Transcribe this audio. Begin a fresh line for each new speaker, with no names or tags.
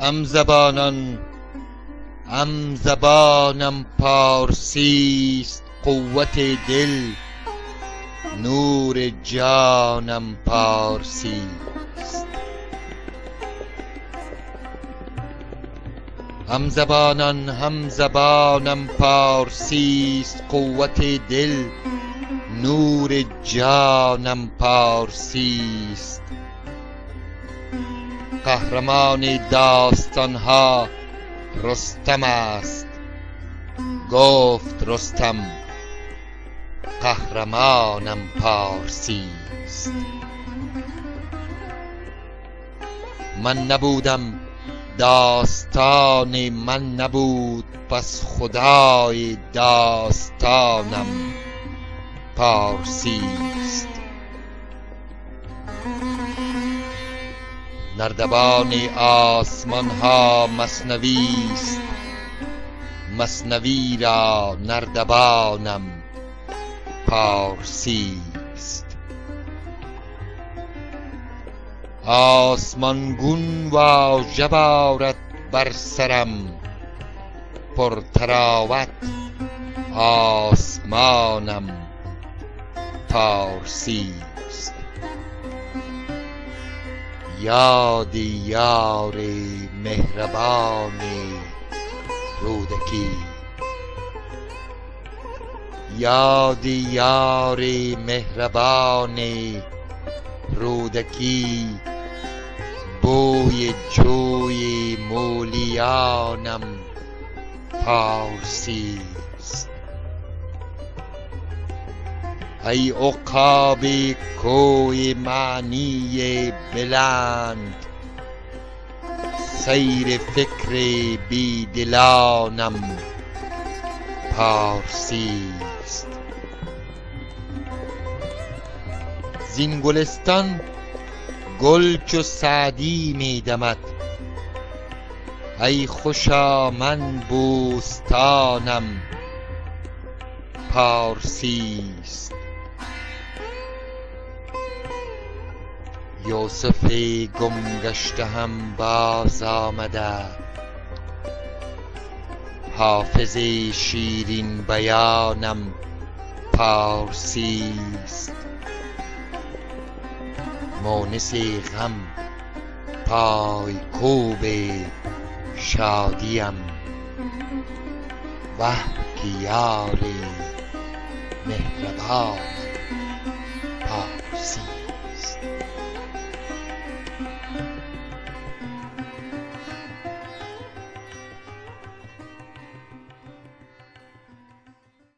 همزبانان هم زبانم پارسیست، قوت دل نور جانم پارسیست. همزبانان هم زبانم پارسیست، قوت دل نور جانم پارسیست. قهرمان داستانها رستم است، گفت رستم قهرمانم پارسیست. من نبودم داستان من نبود، پس خدای داستانم پارسیست. نردبان آسمان ها مثنویست، مثنوی را نردبانم پارسیست. آسمان گون واژه بارد بر سرم، پرطراوت آسمانم پارسیست. یاد یار مهربان رودکی، یاد یار مهربان رودکی، بوی جوی مولیانم پارسیست. ای عقاب کوی معنی بلند، سیر فکر بی دلانم پارسیست. زین گلستان گل چو سعدی می دمد، ای خوشا من بوستانم پارسیست. یوسف گم گشته هم باز آمده، حافظ شیرین بیانم پارسیست. مونس غم پایکوب شادیم، وه که یار مهربانم پارسیست.